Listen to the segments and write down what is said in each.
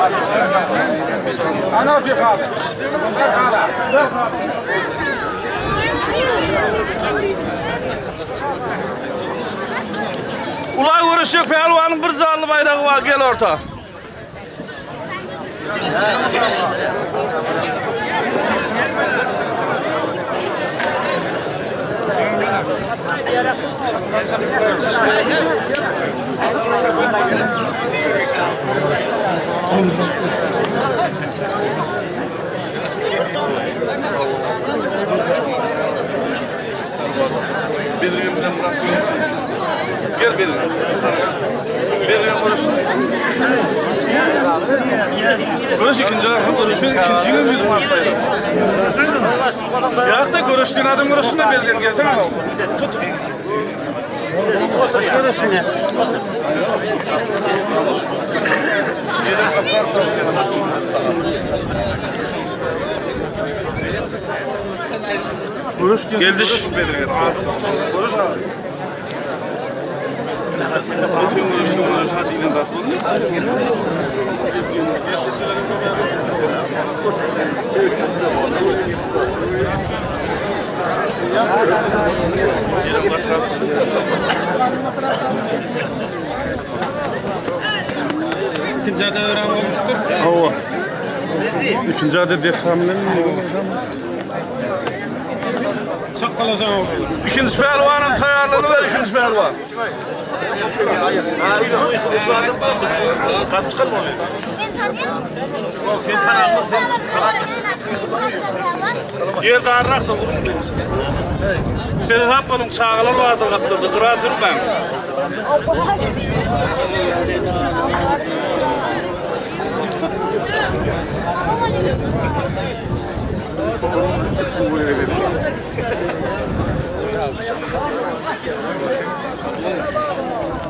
Ula göreşjek pälwanyň bir janly baýragy bar, gel orta. Bedrigen bilen Murat Gel Bedrigen. Bedrigen görüşsün. Görüş ikinji adam görüşmedi. İkinci gün yüzüm atlaydı. Ya da görüştüğün adam görüşsün de Bedrigen geldi ama. Tut. Geldi. Bedrigen. Görüş abi. Sen görüşsün görüş hadi yine tatlı. İkinci adı öğren olmuştur. Hawa. Üçünji adı dessan bilen İkinci pehlivanım taýýarlanyber ikinci pehliwan. Ýer darrakda uruň. Seresap boluň çagalar bardyr gapdalda gyra sürmäň.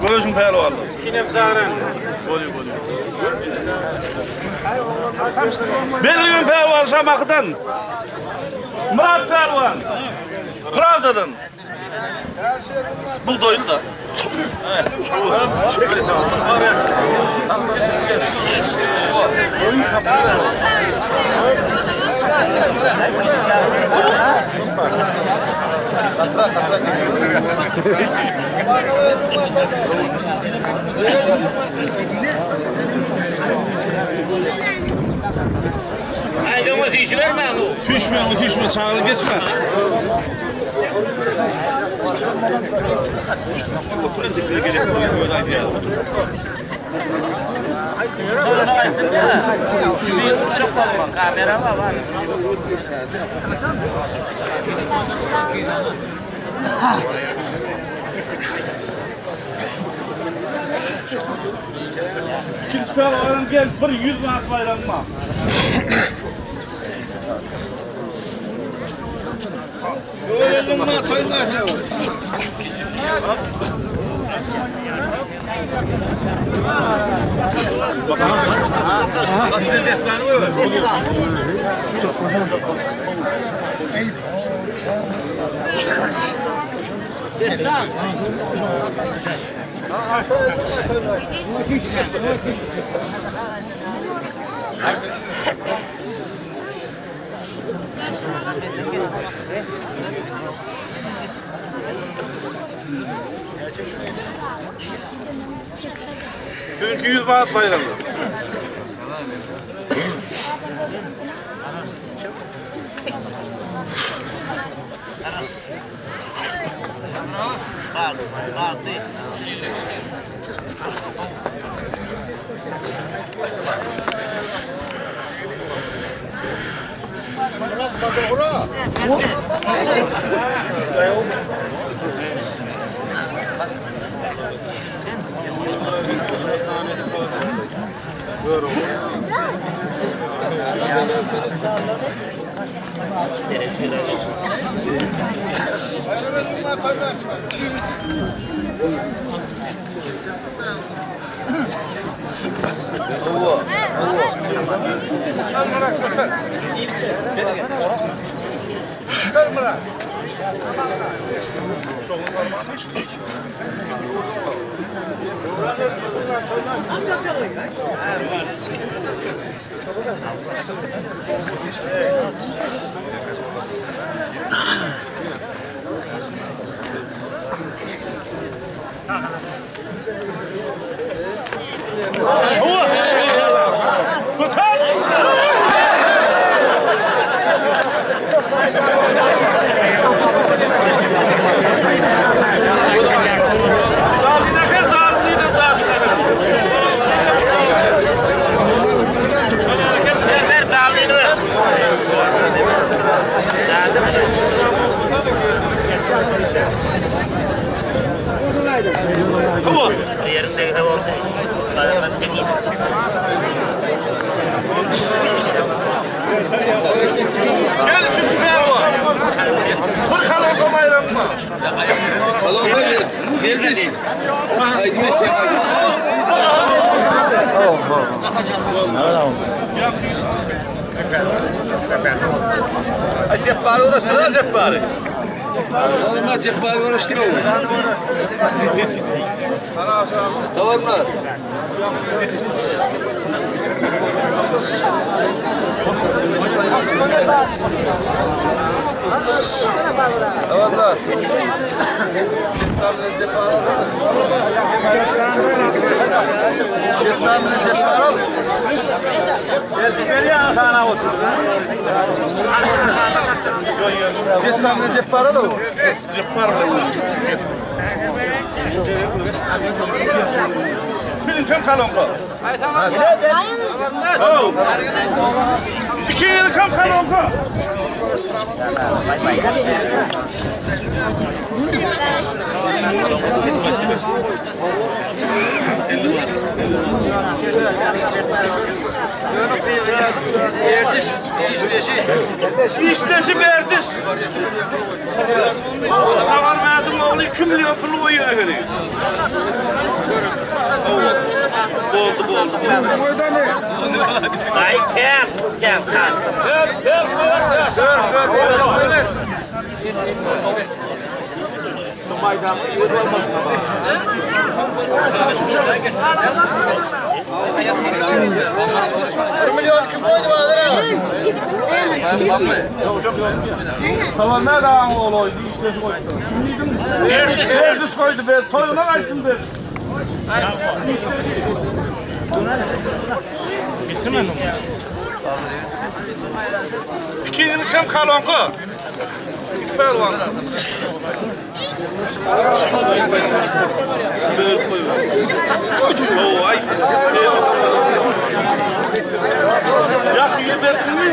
Göreşiň pälwanlar. Kinem çagyran. Bolýar, bolýar. Bedrigen pälwan Şamahydan. Myrat pälwan Prawdadan. Bugdaýly da. Tüşme, tüşme, çaga geçme. İkinci pälwan gel, bir 100 manat baýragyň bar. Çünki 100 manat baýragy. Gel üçünji pälwan. Bir halonka baýram bar. Jepbary uğraştırır Jepbary. Olmaz Jepbary uğraştırır. Tamam mı? Tamam Siziňkem kolonka. Oh. Ikiňiziňkem kolonka. Işleşi berdiş. Habar verdim ogly 2 million pul goýýar ekeni. Boldy boldy. Ay kem, kem, kem. Tamam ne dağın oğlu oydu işleşi koydu. Berdiş berdiş koydu be. Toyuna kaçtın be. Ikiňiziňkem kolonka. Iki pälwan. Oo, ay. Ýa berdinmi?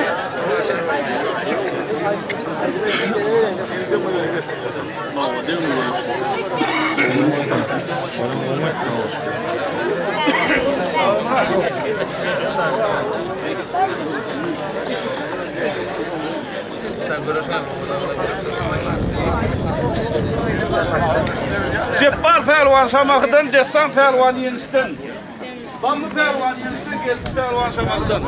Jepbar pälwan Şamahydan, Dessan pälwan Ýeňişden. Bammy pälwan Ýeňişden, Geldi pälwan Şamahydan.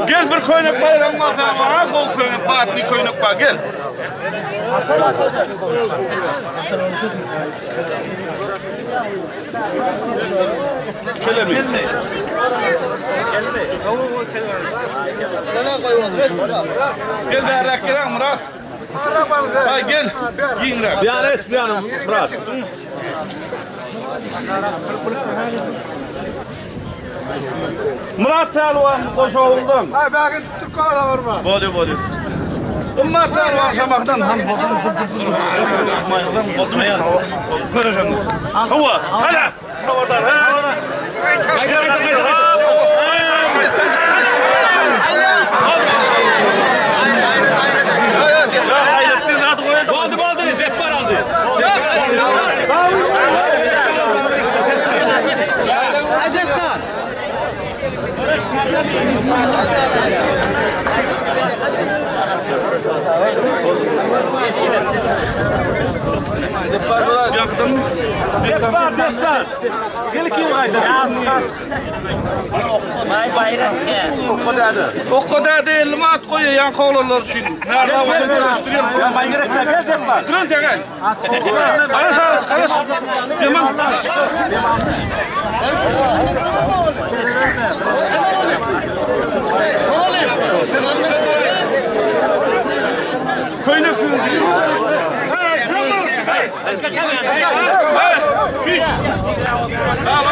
Gel bir köýnek baýram bar, ha, gol köýnek bar, atly köýnek bar, gel. Kelemi. Gel bärräk gel Murat. Hay gel. Giňräk. Bir yana es bir yana Murat. Murat Pälwan Goşawuldan. Ay belki tuttuk kala varma. Bolýar, bolýar. Gymmat pälwan Şamahdan han Görüşeňiz. Hawa, hala. Hawadar, ha. Gaýta gaýta gaýta gaýta. Boldy boldy Jepbar aldy. Jepbar destan. Gel kim gaýta. Bay bayrak ya. Okka dädi. Okka däde 50 manat goýýar ýaňky oglanlar üçin. Närde oglan görüşdirýär. Ya bay gerek gel Jepbar. Duran tegay. Garaş garaş garaş. Yaman. Köýnek sürüň. Hey, fiş. Ha,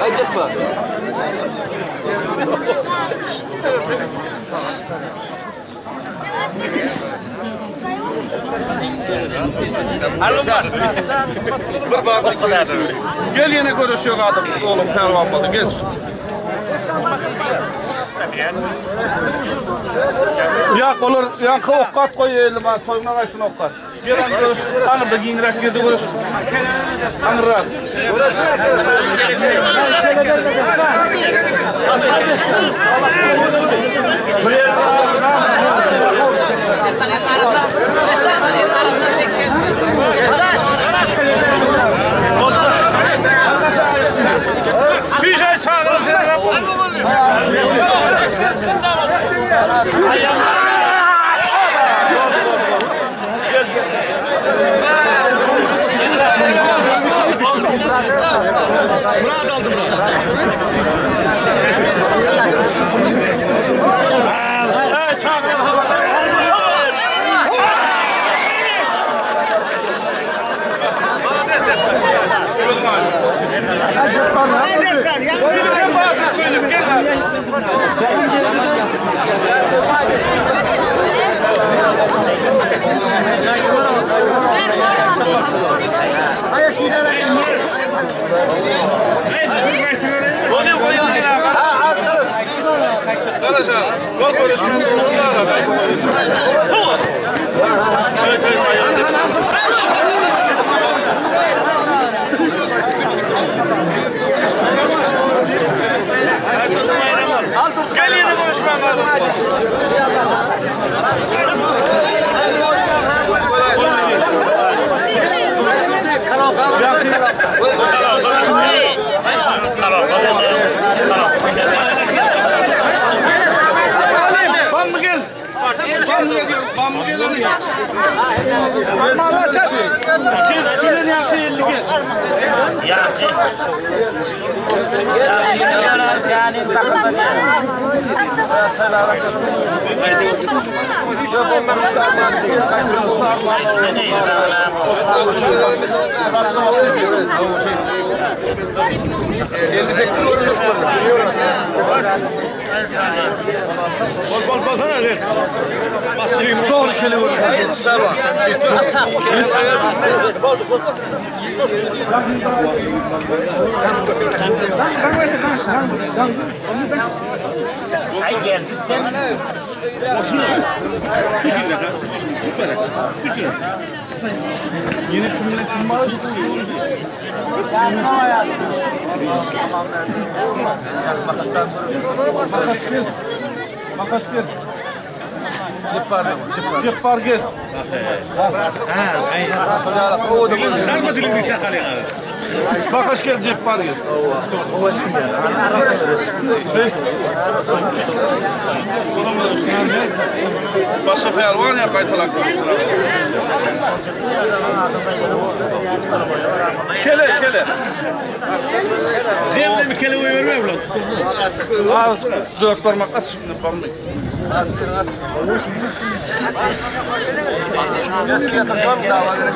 Ay Cebbar. Bir bak. Gel yine görüşüyor adam. Oğlum pervan balı gel. Ya olur, yankı okkat koy elime, toyuna kaysın okkat. Gel an görüş, anırda giňräk girdi görüş. Anırrak. Bir şey çağırın seni. Murat aldı Murat. Hey, çağırın. Gel yine konuşmam lazım. Bambu gel. Bambu gel diyorum. Bambu gel onu. Gel şunun yakı 50 gel. Yani takıldı. Bol bol bol sana gel. Başka bir Doğru kele vur. Ay geldi işte. Makas gel. Cebbar. Cebbar gel. Çıkarma dilini sakalı. Makas gel Cebbar gel. Başa pehlivan ya kaytalak. Kele kele. Cemre bir kele uyuyor mu lan? Az dört parmak aç şimdi parmak. Yasin yatasam dava gerek.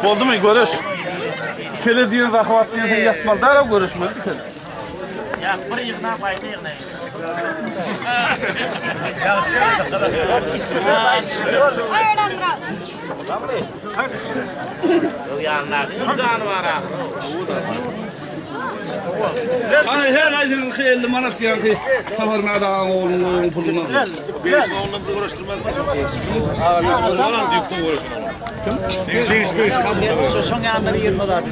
Boldumy görüş? Kele diýen zahwat diýen sen ýatmaly däl görüşmeli kele. Ya bir ýygna baýda ýygna. Ana her gaýsynyň 50 manat diýen Sapar Mäde agaň oglunyň puluna. Beş oğlunla bizi uğraştırmaz. Oğlan yükte uğraştırmaz. Beş beş kabul. Şoň ýanynda bir ýerine zat.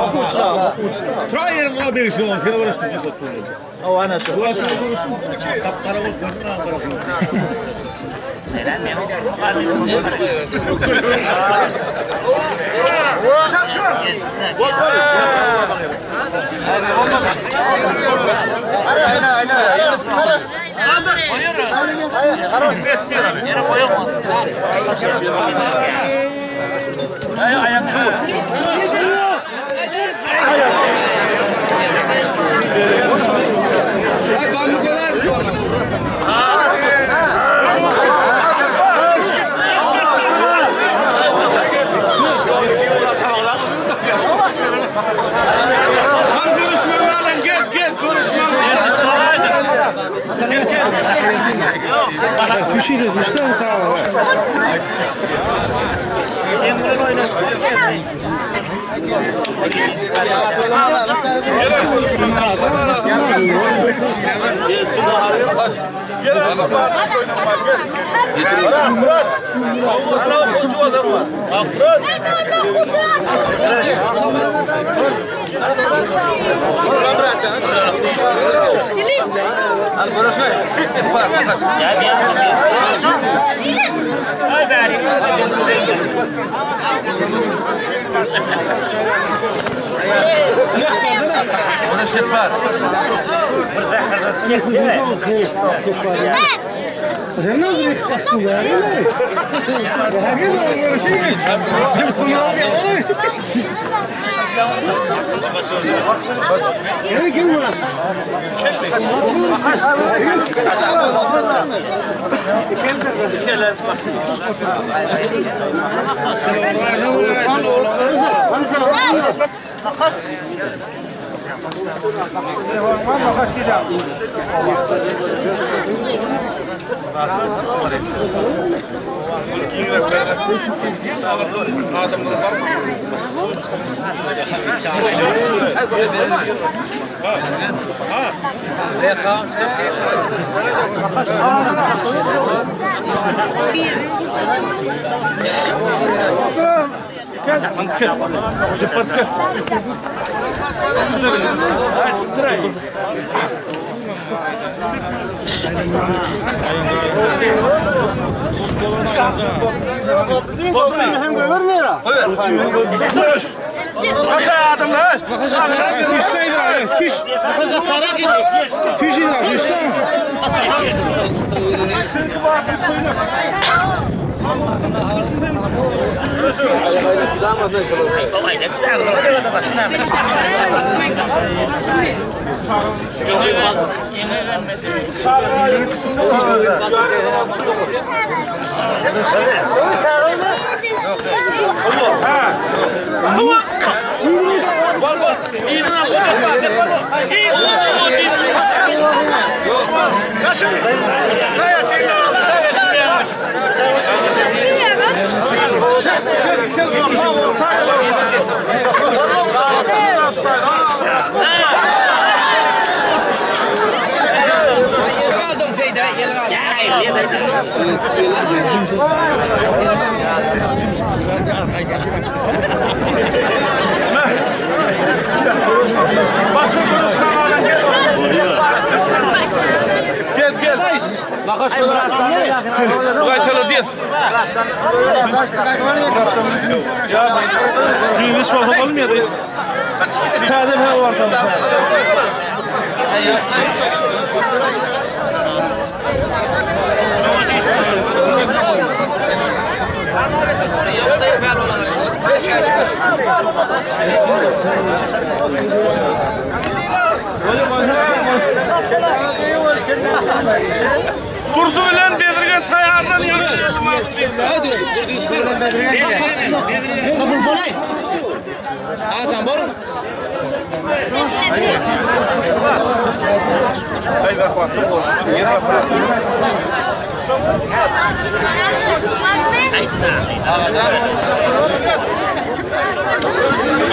Okuwçylar, okuwçylar. Tura yerim buna beş oğlun. Seni uğraştıracak oturuyor. O ana şu. Kapkara bulup gördün mü Ankara'sını? Hadi görüşmem lan gel gel görüşmem. Gel gel. Kaça adamlar? Gel gel. Gaýtala diýet. Ya düğmesi bolsa bolmaýar. Täze bir var. Durdy bilen Bezirgen taýýarlan ýaňky Aý zahwatly bolsun. Ýer batar.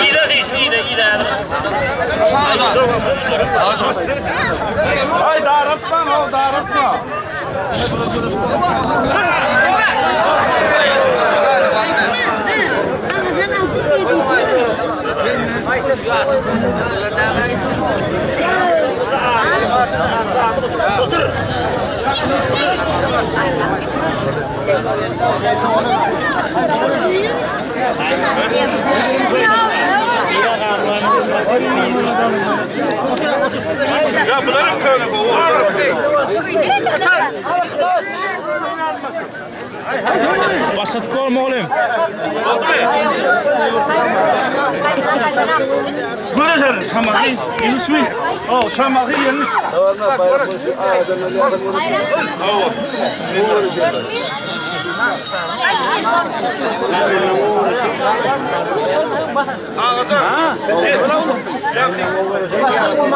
Ýyla diýsin, ýyla, ýyla. Aý daraltma, o daraltma. Ya bular köne gowy. Başladyk oğlum oğlum. Göreşelim şamagy ýeňişmi? O şamagy ýeňiş. Agajan.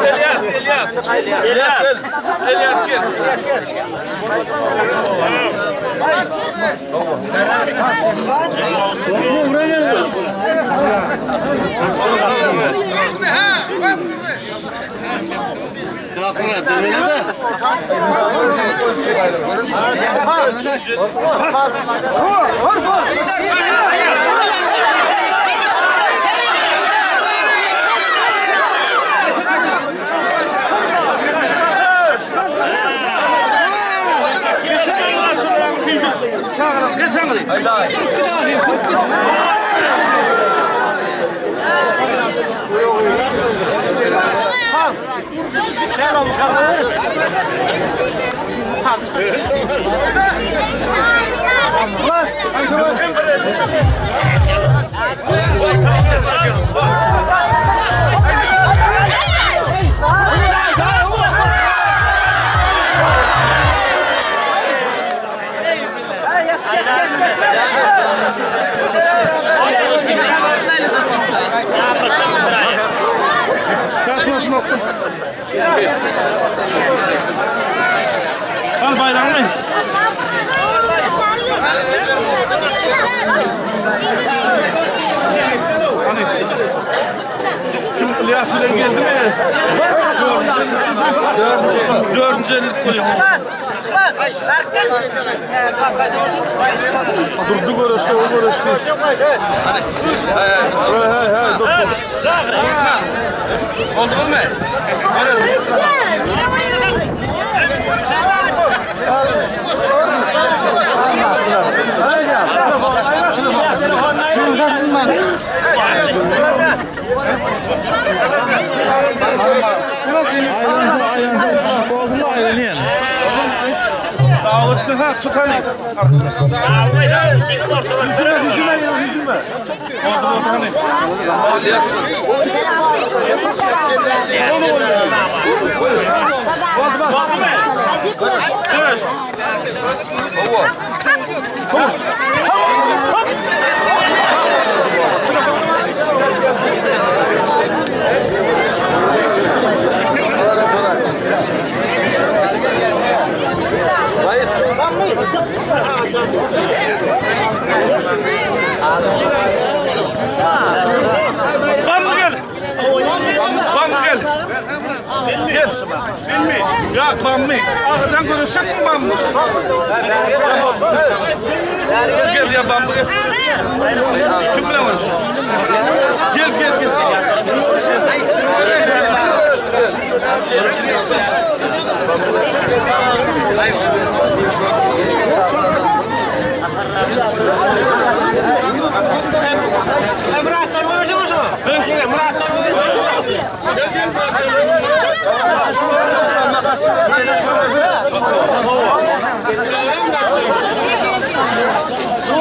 Elyas, Elyas. Elyas gel. Elyas gel. Çagyran, geç aňry. Al baýragyny. Kim İlyas bilen geldi mi? Dördüncü, dördüncü ellik koyuyor. Durdu görüştü, o görüştü. Hey hey hey dur. Oldu mu? Boğulma ayrılıyor. Davetli ha tut hani. Hücüme hücüme ya hücüme. Evet. Bambu gel. Bambu gel. Gel. Ya bambu. Ağacan görüşecek mi bambu? Gel ya bambu gel. Kim bilen var? Gel gel gel.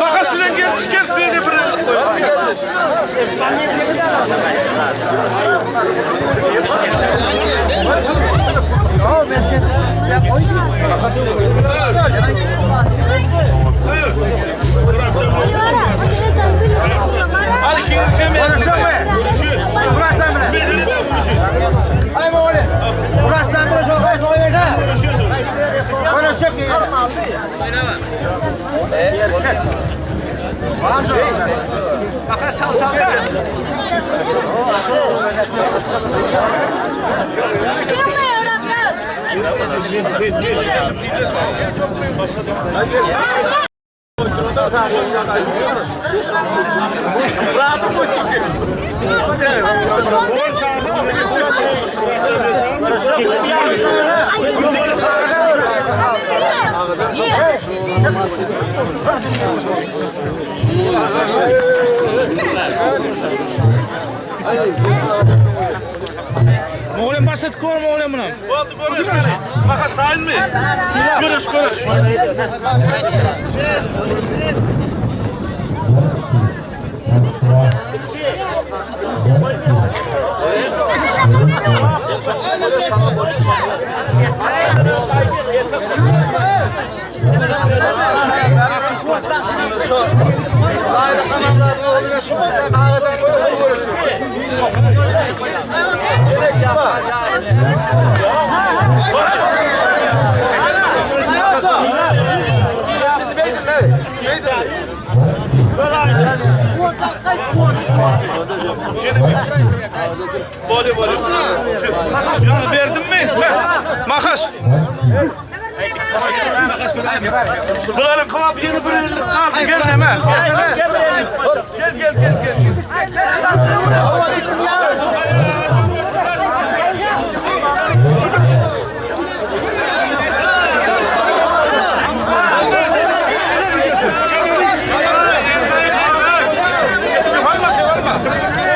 Makas bilen gel gel diye bir ellik koy. Gel. Hadi kim kim Mugallym başladyk gör mugallym muny. Boldy görüş. Makas taýynmy? Görüş görüş. Boldy boldy. Ýa berdim mi? Makas. Bularyň kebap ýene bir ellik galdy. Gel hemen. Gel gel gel. Gel gel gel. Çekalma çekalma.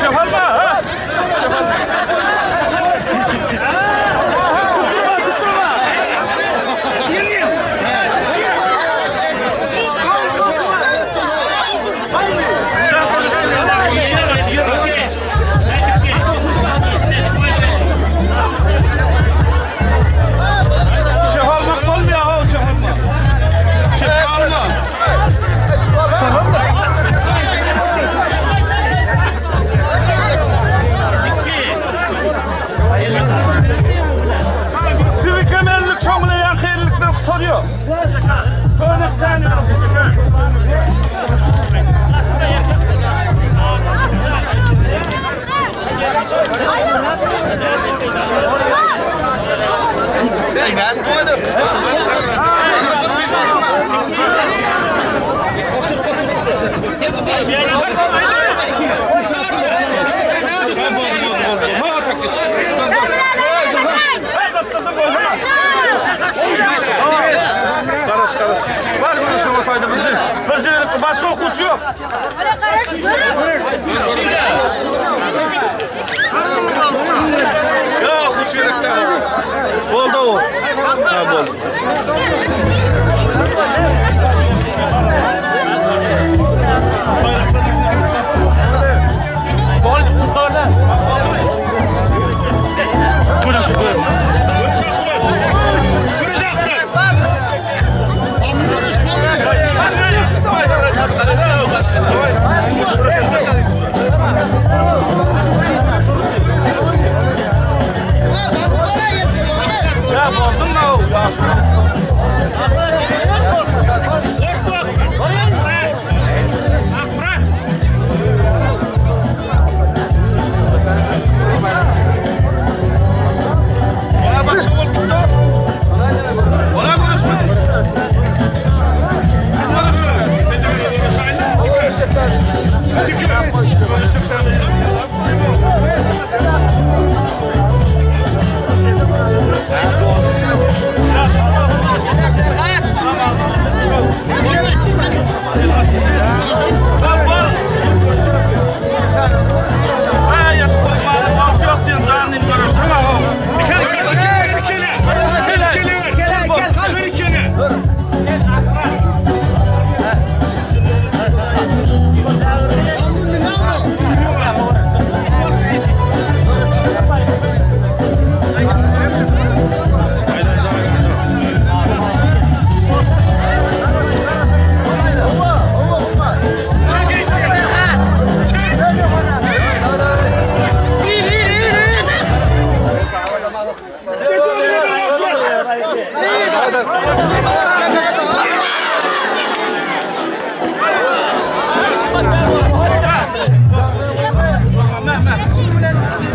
Çekalma ha. Çekalmak bolmuyor ha çekalma. Çekalma. Sizi kemerlik çoňlaýan kynlykdan gutarýar. Könekden. Ha takış. Garaş garaş. Var görüşün otayda bir bir jilik başka okuwçy ýok. Ýok, okuwçy gerek däl. Boldy o. Ha boldy. Görüş görüş.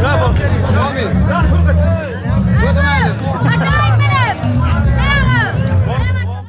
Ýa bol. Gözüm aýdyn.